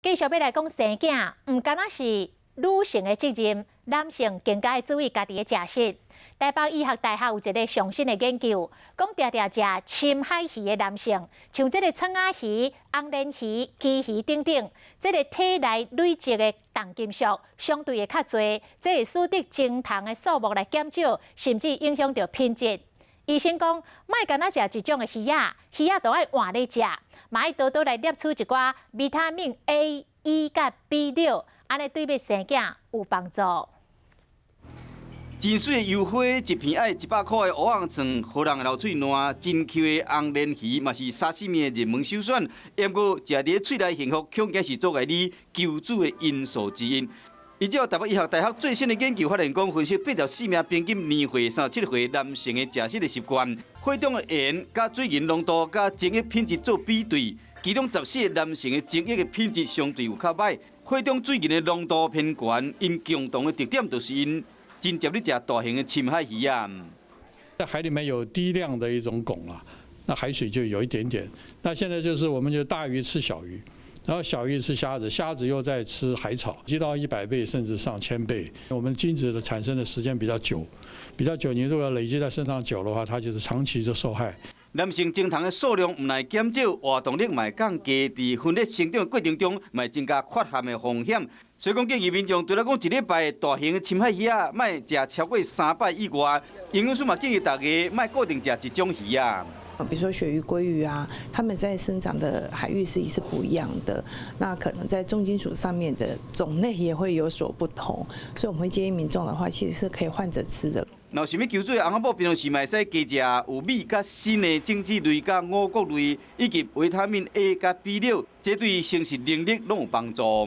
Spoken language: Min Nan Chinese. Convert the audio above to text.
繼續欲來講生囝，毋干焦是女性的責任，男性更加愛注意家己的食食。台北醫學大學有一个上新的研究，講定定食深海魚的男性，像這个創仔魚、紅鰱魚、旗魚等等，這个體內累積的重金屬相對會較濟，這會使得精蟲的數目來減少，甚至影響著品質。醫生講，莫干焦食一種的魚仔，魚仔都愛換咧食，嘛愛多多來攝取一寡維他命 A、E 佮 B6，按呢對欲生囝有幫助。真媠的油花，一片愛100箍的蚵仔腸，予人流喙瀾，真 Q 的紅鰱魚嘛是沙西米的熱門首選。毋過，食佇喙內幸福，恐驚是阻礙你求子的因素之一。依照台北醫學大學最新的研究發現，講分析84名平均年歲37歲男性的食食的習慣，血中的鹽佮水銀濃度佮精液品質做比對，其中14個男性的精液的品質相對有較䆀，血中水銀的濃度偏懸，𪜶共同的特點就是𪜶真捷咧食大型的深海魚仔。在海裡面有低量的一種汞啊，那海水就有一點點。那現在就是我們就大魚吃小魚。然後小魚吃蝦子，蝦子又在吃海草，積到100倍甚至上千倍。我們精子的產生的時間比較久，比較久，你如果累積在身上久的話，它就是長期就受害。男性精蟲的數量毋但減少，活動力嘛會降低，佇分裂成長的過程中，嘛會增加缺陷的風險。所以講建議民眾，除了講一禮拜大型的深海魚仔，莫食超過三擺以外，營養師嘛建議大家莫固定食一種魚仔。比如說鱈魚、鮭魚啊，它們在生長的海域是不一樣的，那可能在重金屬上面的種類也會有所不同，所以我們會建議民眾的話，其實是可以換著吃的。若想欲求子的翁仔某，平常時嘛會使加食有鎂佮鋅的種子類、佮五穀類，以及維他命 A 佮 B6，這對生殖能力攏有幫助。